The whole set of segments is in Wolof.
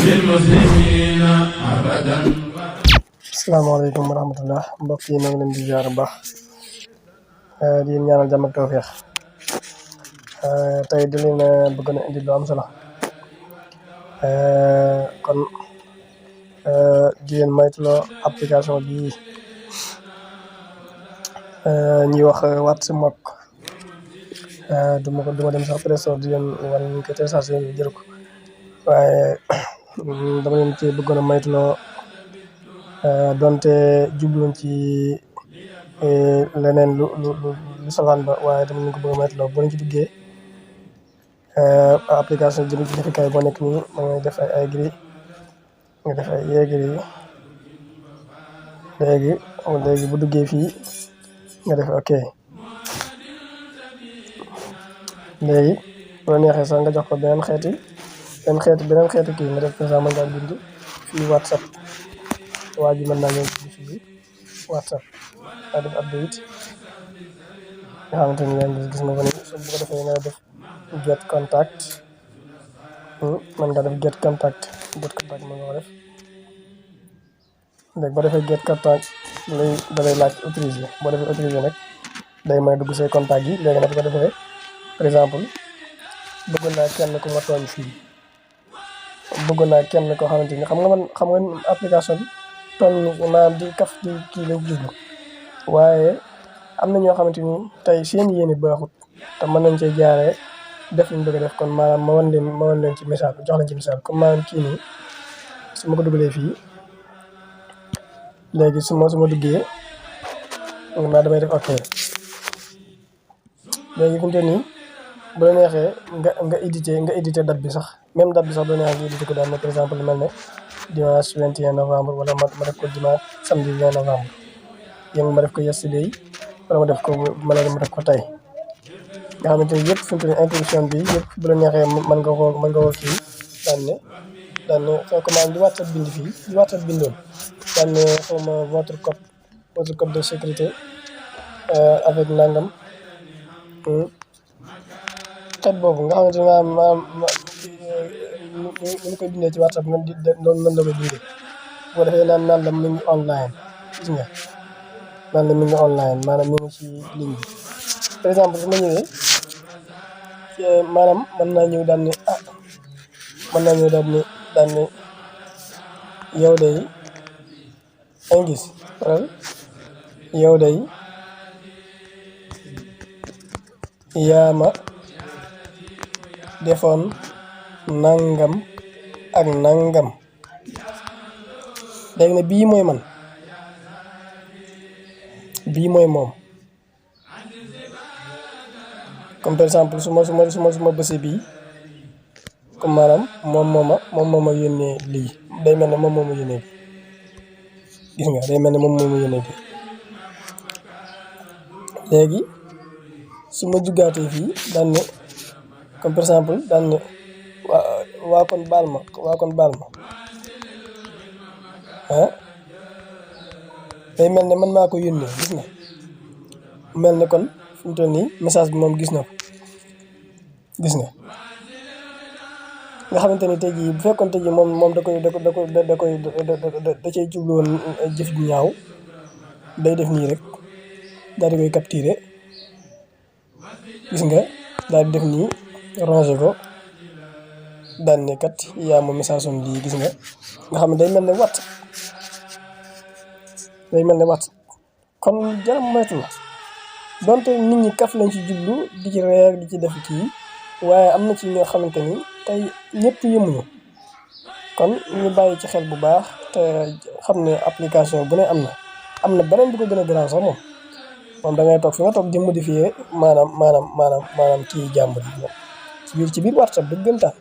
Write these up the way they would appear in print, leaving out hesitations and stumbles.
للمسلمين أبدا. asalaamaaleykum wa rahmatullah mbokk yi ñu ngi leen di ziar bu baax di leen ñaanal jàmm ak tawfeex tey di leen bëgg na indi lu am solo kon di leen moytuloo application bii ñuy wax WhatsApp. duma dem sax Play Store di leen wan ñu ko téléchargé ñu jël ko waaye dama leen ci bëggoon a moytuloo donte jubluñ ci leneen lu safaan ba waaye dama leen ko bëgg a moytuloo boo leen ci duggee application jëm ci defikaay boo nekk nii da ngay def ay gris nga def ay gris léegi bu duggee fii nga def ok léegi bu la neexee sax nga jox ko beneen xeeti kii nga def sax mën ngaa bind fii WhatsApp waa ji mën naa ñëw fii WhatsApp nga def update nga xamante ni yaa ngi gis nga ko ni bu ko defee nga def get contact mën nga def get contact mën nga ko def léegi boo defee get contact da lay laaj autorisé boo defee autorisé nag day may dugg say contact yi léegi nag bu ko defee par exemple bëgg naa kenn ku ma tooñ fii bëgg naa kenn koo xamante ni xam nga application bi tooñ maanaam di kaf di kii lañ jublu waaye am na ñoo xamante ni tey seen yéene baaxut te mën nañ cee jaaree def liñ bëgg a def kon maanaam ma wan leen ci misaal jox leen ci misaal comme maanaam kii nii su ma ko dugalee fii léegi su ma duggee naa damay def ok léegi fi mu toll nii bu la neexee nga édité date bi sax même date bi sax bu la neexee nga édité ko daal ne par exemple lu mel ne dimanche 21 novembre wala ma def ko dimanche samedi 20 novembre yéen ma def ko yesterday wala ma def ko tey nga xamante ni yëpp fi mu toll nii introduction bi yëpp bu la neexee mën nga koo kii daan ne soo commande li WhatsApp bind fii li WhatsApp bindoon daan ne xaw ma votre code de sécurité avec nangam xeet boobu nga xamante ne maanaam ñu koy bindee ci WhatsApp nga loolu mën la koy bindee bu ko defee naan la mi ngi online gis nga naan la mi ngi online maanaam mi ngi ci ligne bi par exemple su ma ñëwee maanaam mën naa ñëw daan ne yow day ay gis waral yow day yaa ma defoon nangam ak nangam léegi nag bii mooy man bii mooy moom comme par exemple su ma bësee bii comme maanaam moom moo ma yónnee lii day mel ne moom moo ma yónnee bi gis nga day mel ne moom moo ma yónnee bi léegi su ma jugaatee fii daan ne comme par exemple daan ne waa kon baal ma day mel ne man maa ko yónnee gis nga mel ne kon fi mu toll nii message bi moom gis na ko gis nga xamante ni tey jii bu fekkoon tey jii moom da cay jubluwoon jëf ju ñaaw day def nii rek daal di koy capturer gis nga daal di def nii ranger ko daan ne kat yaa ma message am lii gis nga xam ne day mel ne WhatsApp kon jaram moytu la donte nit ñi kaf lañ ci jublu di ci reer di ci def kii waaye am na ci ñoo xamante ni tey ñëpp yemuñu kon ñu bàyyi ci xel bu baax te xam ne application bu ne am na beneen bu ko gën a garaaw sax moom da ngay toog fi nga toog di modifier maanaam kii jàmbur yi ci biir WhatsApp dëggantaan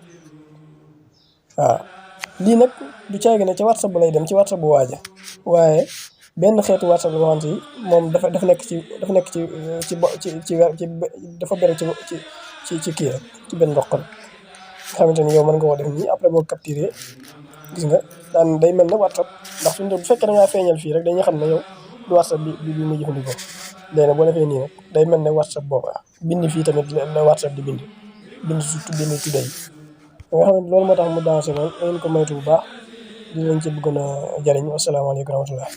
waaw lii nag du caagi ne ci WhatsApp bu lay dem ci WhatsApp bu waaja waaye benn xeetu WhatsApp boo xamante ni moom dafa nekk ci dafa bëri ci kii rek ci benn ndox nga xamante ni yow mën nga koo def nii après boo capturé gis nga daan day mel ne WhatsApp ndax suñu bu fekkee da ngaa feeñal fii rek dañuy xam ne yow du WhatsApp bi muy jëfandikoo léegi nag boo defee nii nag day mel ne WhatsApp booba bind fii tamit la WhatsApp di bind surtout bind today nga xam ne loolu moo tax mu dansé lool ngeen ko moytu bu baax di leen ci bëggoon a jëriñ wasalaamaaleykum wa rahmatulah.